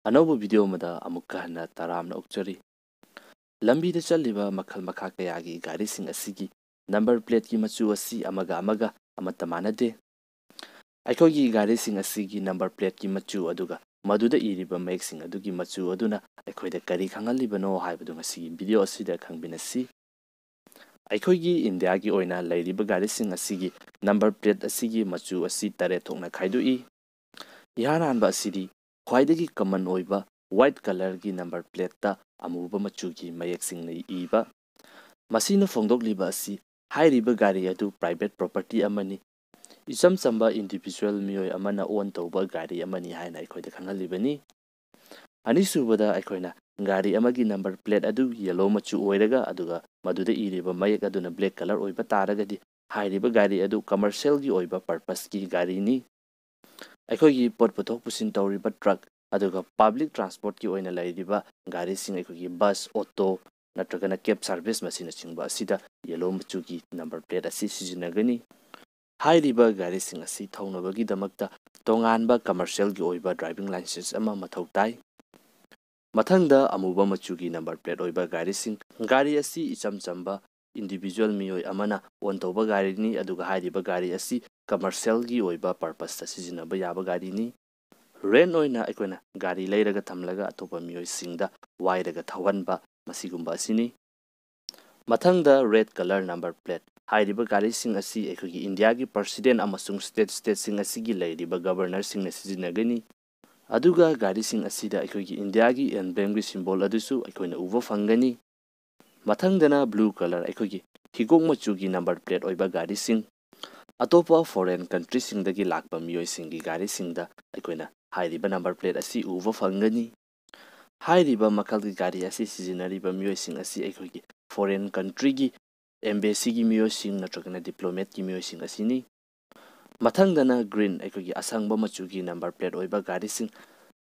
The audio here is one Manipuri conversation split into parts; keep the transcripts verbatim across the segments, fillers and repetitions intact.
ꯑꯅꯧꯕ ꯚꯤꯗꯤꯑꯣ ꯑꯃꯗ ꯑꯃꯨꯛꯀ ꯍꯟꯅ ꯇꯔꯥꯝꯅ ꯑꯣꯛꯆꯔꯤ꯫ ꯂꯝꯕꯤꯗ ꯆꯠꯂꯤꯕ ꯃꯈꯜ ꯃꯈꯥ ꯀꯌꯥꯒꯤ ꯒꯥꯔꯤꯁꯤꯡ ꯑꯁꯤꯒꯤ ꯅꯝꯕꯔ ꯄ꯭ꯂꯦꯠꯀꯤ ꯃꯆꯨ ꯑꯁꯤ ꯑꯃꯒ ꯑꯃꯒ ꯑꯃꯠꯇ ꯃꯥꯟꯅꯗꯦ꯫ ꯑꯩꯈꯣꯏꯒꯤ ꯒꯥꯔꯤꯁꯤꯡ ꯑꯁꯤꯒꯤ ꯅꯝꯕꯔ ꯄ꯭ꯂꯦꯠꯀꯤ ꯃꯆꯨ ꯑꯗꯨꯒ ꯃꯗꯨꯗ ꯏꯔꯤꯕ ꯃꯌꯦꯛꯁꯤꯡ ꯑꯗꯨꯒꯤ ꯃꯆꯨ ꯑꯗꯨꯅ ꯑꯩꯈꯣꯏꯗ ꯀꯔꯤ ꯈꯪꯍꯜꯂꯤꯕꯅꯣ ꯍꯥꯏꯕꯗꯨ ꯉꯁꯤꯒꯤ ꯚꯤꯗꯤꯑꯣ ꯑꯁꯤꯗ ꯈꯪꯃꯤꯟꯅꯁꯤ꯫ ꯑꯩꯈꯣꯏꯒꯤ ꯏꯟꯗꯤꯌꯥꯒꯤ ꯑꯣꯏꯅ ꯂꯩꯔꯤꯕ ꯒꯥꯔꯤꯁꯤꯡ ꯑꯁꯤꯒꯤ ꯅꯝꯕꯔ ꯄ꯭ꯂꯦꯠ ꯑꯁꯤꯒꯤ ꯃꯆꯨ ꯑꯁꯤ ꯇꯔꯦꯠ ꯊꯣꯛꯅ ꯈꯥꯏꯗꯣꯛꯏ꯫ ꯏꯍꯥꯟ ꯍꯥꯟꯕ ꯑꯁꯤꯗꯤ ꯈ꯭ꯋꯥꯏꯗꯒꯤ ꯀꯃꯟ ꯑꯣꯏꯕ ꯋꯥꯏꯠ ꯀꯂꯔꯒꯤ ꯅꯝꯕꯔ ꯄ꯭ꯂꯦꯠꯇ ꯑꯃꯨꯕ ꯃꯆꯨꯒꯤ ꯃꯌꯦꯛꯁꯤꯡꯅ ꯏꯕ꯫ ꯃꯁꯤꯅ ꯐꯣꯡꯗꯣꯛꯂꯤꯕ ꯑꯁꯤ ꯍꯥꯏꯔꯤꯕ ꯒꯥꯔꯤ ꯑꯗꯨ ꯄ꯭ꯔꯥꯏꯚꯦꯠ ꯄ꯭ꯔꯣꯄꯔꯇꯤ ꯑꯃꯅꯤ, ꯏꯆꯝ ꯆꯝꯕ ꯏꯟꯗꯤꯚꯤꯖꯨꯋꯦꯜ ꯃꯤꯑꯣꯏ ꯑꯃꯅ ꯑꯣꯟ ꯇꯧꯕ ꯒꯥꯔꯤ ꯑꯃꯅꯤ ꯍꯥꯏꯅ ꯑꯩꯈꯣꯏꯗ ꯈꯪꯍꯜꯂꯤꯕꯅꯤ꯫ ꯑꯅꯤꯁꯨꯕꯗ ꯑꯩꯈꯣꯏꯅ ꯒꯥꯔꯤ ꯑꯃꯒꯤ ꯅꯝꯕꯔ ꯄ꯭ꯂꯦꯠ ꯑꯗꯨ ꯌꯦꯂꯣ ꯃꯆꯨ ꯑꯣꯏꯔꯒ ꯑꯗꯨꯒ ꯃꯗꯨꯗ ꯏꯔꯤꯕ ꯃꯌꯦꯛ ꯑꯗꯨꯅ ꯕ꯭ꯂꯦꯛ ꯀꯂꯔ ꯑꯣꯏꯕ ꯇꯥꯔꯒꯗꯤ ꯍꯥꯏꯔꯤꯕ ꯒꯥꯔꯤ ꯑꯗꯨ ꯀꯃꯔꯁꯤꯌꯦꯜꯒꯤ ꯑꯣꯏꯕ ꯄꯔꯄꯁꯀꯤ ꯒꯥꯔꯤꯅꯤ꯫ ꯑꯩꯈꯣꯏꯒꯤ ꯄꯣꯠ ꯄꯨꯊꯣꯛ ꯄꯨꯁꯤꯟ ꯇꯧꯔꯤꯕ ꯇ꯭ꯔꯛ ꯑꯗꯨꯒ ꯄꯥꯕ꯭ꯂꯤꯛ ꯇ꯭ꯔꯥꯟꯁꯄꯣꯔꯠꯀꯤ ꯑꯣꯏꯅ ꯂꯩꯔꯤꯕ ꯒꯥꯔꯤꯁꯤꯡ, ꯑꯩꯈꯣꯏꯒꯤ ꯕꯁ, ꯑꯣꯇꯣ ꯅꯠꯇ꯭ꯔꯒꯅ ꯀꯦꯕ ꯁꯥꯔꯚꯤꯁ ꯃꯁꯤꯅꯆꯤꯡꯕ ꯑꯁꯤꯗ ꯌꯦꯂꯣ ꯃꯆꯨꯒꯤ ꯅꯝꯕꯔ ꯄ꯭ꯂꯦꯠ ꯑꯁꯤ ꯁꯤꯖꯤꯟꯅꯒꯅꯤ꯫ ꯍꯥꯏꯔꯤꯕ ꯒꯥꯔꯤꯁꯤꯡ ꯑꯁꯤ ꯊꯧꯅꯕꯒꯤꯗꯃꯛꯇ ꯇꯣꯉꯥꯟꯕ ꯀꯃꯔꯁꯤꯌꯦꯜꯒꯤ ꯑꯣꯏꯕ ꯗ꯭ꯔꯥꯏꯚꯤꯡ ꯂꯥꯏꯁꯦꯟꯁ ꯑꯃ ꯃꯊꯧ ꯇꯥꯏ꯫ ꯃꯊꯪꯗ, ꯑꯃꯨꯕ ꯃꯆꯨꯒꯤ ꯅꯝꯕꯔ ꯄ꯭ꯂꯦꯠ ꯑꯣꯏꯕ ꯒꯥꯔꯤꯁꯤꯡ꯫ ꯒꯥꯔꯤ ꯑꯁꯤ ꯏꯆꯝ ꯆꯝꯕ ꯏꯟꯗꯤꯚꯤꯖꯨꯋꯦꯜ ꯃꯤꯑꯣꯏ ꯑꯃꯅ ꯑꯣꯟ ꯇꯧꯕ ꯒꯥꯔꯤꯅꯤ, ꯑꯗꯨꯒ ꯍꯥꯏꯔꯤꯕ ꯒꯥꯔꯤ ꯑꯁꯤ ꯀꯃꯔꯁꯤꯌꯦꯜꯒꯤ ꯑꯣꯏꯕ ꯄꯔꯄꯁꯇ ꯁꯤꯖꯤꯟꯅꯕ ꯌꯥꯕ ꯒꯥꯔꯤꯅꯤ꯫ ꯔꯦꯟꯠ ꯑꯣꯏꯅ ꯑꯩꯈꯣꯏꯅ ꯒꯥꯔꯤ ꯂꯩꯔꯒ ꯊꯝꯂꯒ ꯑꯇꯣꯞꯄ ꯃꯤꯑꯣꯏꯁꯤꯡꯗ ꯋꯥꯏꯔꯒ ꯊꯧꯍꯟꯕ, ꯃꯁꯤꯒꯨꯝꯕ ꯑꯁꯤꯅꯤ꯫ ꯃꯊꯪꯗ, ꯔꯦꯗ ꯀꯂꯔ ꯅꯝꯕꯔ ꯄ꯭ꯂꯦꯠ꯫ ꯍꯥꯏꯔꯤꯕ ꯒꯥꯔꯤꯁꯤꯡ ꯑꯁꯤ ꯑꯩꯈꯣꯏꯒꯤ ꯏꯟꯗꯤꯌꯥꯒꯤ ꯄ꯭ꯔꯁꯤꯗꯦꯟꯠ ꯑꯃꯁꯨꯡ ꯁ꯭ꯇꯦꯠ ꯁ꯭ꯇꯦꯠꯁꯤꯡ ꯑꯁꯤꯒꯤ ꯂꯩꯔꯤꯕ ꯒꯕꯔꯅꯔꯁꯤꯡꯅ ꯁꯤꯖꯤꯟꯅꯒꯅꯤ꯫ ꯑꯗꯨꯒ ꯒꯥꯔꯤꯁꯤꯡ ꯑꯁꯤꯗ ꯑꯩꯈꯣꯏꯒꯤ ꯏꯟꯗꯤꯌꯥꯒꯤ ꯑꯦꯝꯕ꯭ꯂꯦꯝꯒꯤ ꯁꯤꯝꯕꯣꯜ ꯑꯗꯨꯁꯨ ꯑꯩꯈꯣꯏꯅ ꯎꯕ ꯐꯪꯒꯅꯤ꯫ ꯃꯊꯪꯗꯅ ꯕ꯭ꯂꯨ ꯀꯂꯔ, ꯑꯩꯈꯣꯏꯒꯤ ꯍꯤꯒꯣꯛ ꯃꯆꯨꯒꯤ ꯅꯝꯕꯔ ꯄ꯭ꯂꯦꯠ ꯑꯣꯏꯕ ꯒꯥꯔꯤꯁꯤꯡ꯫ ꯑꯇꯣꯞꯄ ꯐꯣꯔꯦꯟ ꯀꯟꯇ꯭ꯔꯤꯁꯤꯡꯗꯒꯤ ꯂꯥꯛꯄ ꯃꯤꯑꯣꯏꯁꯤꯡꯒꯤ ꯒꯥꯔꯤꯁꯤꯡꯗ ꯑꯩꯈꯣꯏꯅ ꯍꯥꯏꯔꯤꯕ ꯅꯝꯕꯔ ꯄ꯭ꯂꯦꯠ ꯑꯁꯤ ꯎꯕ ꯐꯪꯒꯅꯤ꯫ ꯍꯥꯏꯔꯤꯕ ꯃꯈꯜꯒꯤ ꯒꯥꯔꯤ ꯑꯁꯤ ꯁꯤꯖꯤꯟꯅꯔꯤꯕ ꯃꯤꯑꯣꯏꯁꯤꯡ ꯑꯁꯤ ꯑꯩꯈꯣꯏꯒꯤ ꯐꯣꯔꯦꯟ ꯀꯟꯇ꯭ꯔꯤꯒꯤ ꯑꯦꯝꯕꯦꯁꯤꯒꯤ ꯃꯤꯑꯣꯏꯁꯤꯡ ꯅꯠꯇ꯭ꯔꯒꯅ ꯗꯤꯄ꯭ꯂꯣꯃꯦꯠꯀꯤ ꯃꯤꯑꯣꯏꯁꯤꯡ ꯑꯁꯤꯅꯤ꯫ ꯃꯊꯪꯗꯅ ꯒ꯭ꯔꯤꯟ, ꯑꯩꯈꯣꯏꯒꯤ ꯑꯁꯪꯕ ꯃꯆꯨꯒꯤ ꯅꯝꯕꯔ ꯄ꯭ꯂꯦꯠ ꯑꯣꯏꯕ ꯒꯥꯔꯤꯁꯤꯡ꯫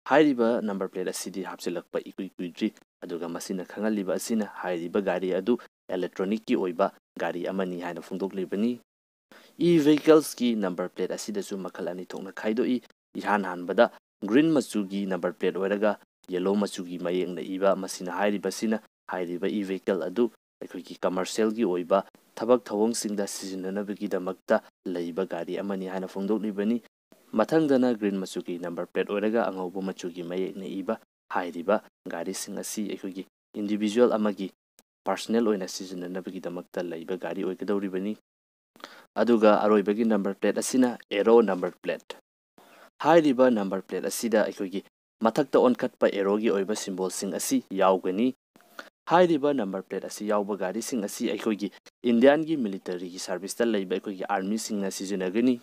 ꯍꯥꯏꯔꯤꯕ ꯅꯝꯕꯔ ꯄ꯭ꯂꯦꯠ ꯑꯁꯤꯗꯤ ꯍꯥꯞꯆꯤꯜꯂꯛꯄ ꯏꯀꯨꯏ ꯀꯨꯏꯗ꯭ꯔꯤ, ꯑꯗꯨꯒ ꯃꯁꯤꯅ ꯈꯪꯍꯜꯂꯤꯕ ꯑꯁꯤꯅ ꯍꯥꯏꯔꯤꯕ ꯒꯥꯔꯤ ꯑꯗꯨ ꯏꯂꯦꯛꯇ꯭ꯔꯣꯅꯤꯛꯀꯤ ꯑꯣꯏꯕ ꯒꯥꯔꯤ ꯑꯃꯅꯤ ꯍꯥꯏꯅ ꯐꯣꯡꯗꯣꯛꯂꯤꯕꯅꯤ꯫ ꯏ ꯚꯦꯍꯤꯀꯜꯁꯀꯤ ꯅꯝꯕꯔ ꯄ꯭ꯂꯦꯠ ꯑꯁꯤꯗꯁꯨ ꯃꯈꯜ ꯑꯅꯤ ꯊꯣꯛꯅ ꯈꯥꯏꯗꯣꯛꯏ꯫ ꯏꯍꯥꯟ ꯍꯥꯟꯕꯗ ꯒ꯭ꯔꯤꯟ ꯃꯆꯨꯒꯤ ꯅꯝꯕꯔ ꯄ꯭ꯂꯦꯠ ꯑꯣꯏꯔꯒ ꯌꯦꯂꯣ ꯃꯆꯨꯒꯤ ꯃꯌꯦꯛꯅ ꯏꯕ, ꯃꯁꯤꯅ ꯍꯥꯏꯔꯤꯕꯁꯤꯅ ꯍꯥꯏꯔꯤꯕ ꯏ ꯚꯤꯍꯤꯀꯜ ꯑꯗꯨ ꯑꯩꯈꯣꯏꯒꯤ ꯀꯃꯔꯁꯤꯌꯦꯜꯒꯤ ꯑꯣꯏꯕ ꯊꯕꯛ ꯊꯧꯑꯣꯡꯁꯤꯡꯗ ꯁꯤꯖꯤꯟꯅꯅꯕꯒꯤꯗꯃꯛꯇ ꯂꯩꯕ ꯒꯥꯔꯤ ꯑꯃꯅꯤ ꯍꯥꯏꯅ ꯐꯣꯡꯗꯣꯛꯂꯤꯕꯅꯤ꯫ ꯃꯊꯪꯗꯅ ꯒ꯭ꯔꯤꯟ ꯃꯆꯨꯒꯤ ꯅꯝꯕꯔ ꯄ꯭ꯂꯦꯠ ꯑꯣꯏꯔꯒ ꯑꯉꯧꯕ ꯃꯆꯨꯒꯤ ꯃꯌꯦꯛꯅ ꯏꯕ ꯍꯥꯏꯔꯤꯕ ꯒꯥꯔꯤꯁꯤꯡ ꯑꯁꯤ ꯑꯩꯈꯣꯏꯒꯤ ꯏꯟꯗꯤꯚꯤꯖꯨꯋꯦꯜ ꯑꯃꯒꯤ ꯄꯥꯔꯁꯣꯅꯦꯜ ꯑꯣꯏꯅ ꯁꯤꯖꯤꯟꯅꯅꯕꯒꯤꯗꯃꯛꯇ ꯂꯩꯕ ꯒꯥꯔꯤ ꯑꯣꯏꯒꯗꯧꯔꯤꯕꯅꯤ꯫ ꯑꯗꯨꯒ ꯑꯔꯣꯏꯕꯒꯤ ꯅꯝꯕꯔ ꯄ꯭ꯂꯦꯠ ꯑꯁꯤꯅ ꯑꯦꯔꯣ ꯅꯝꯕꯔ ꯄ꯭ꯂꯦꯠ꯫ ꯍꯥꯏꯔꯤꯕ ꯅꯝꯕꯔ ꯄ꯭ꯂꯦꯠ ꯑꯁꯤꯗ ꯑꯩꯈꯣꯏꯒꯤ ꯃꯊꯛꯇ ꯑꯣꯟꯈꯠꯄ ꯑꯦꯔꯣꯒꯤ ꯑꯣꯏꯕ ꯁꯤꯝꯕꯣꯜꯁꯤꯡ ꯑꯁꯤ ꯌꯥꯎꯒꯅꯤ꯫ ꯍꯥꯏꯔꯤꯕ ꯅꯝꯕꯔ ꯄ꯭ꯂꯦꯠ ꯑꯁꯤ ꯌꯥꯎꯕ ꯒꯥꯔꯤꯁꯤꯡ ꯑꯁꯤ ꯑꯩꯈꯣꯏꯒꯤ ꯏꯟꯗꯤꯌꯥꯟꯒꯤ ꯃꯤꯂꯤꯇꯔꯤꯒꯤ ꯁꯥꯔꯚꯤꯁꯇ ꯂꯩꯕ ꯑꯩꯈꯣꯏꯒꯤ ꯑꯥꯔꯃꯤꯁꯤꯡꯅ ꯁꯤꯖꯤꯟꯅꯒꯅꯤ꯫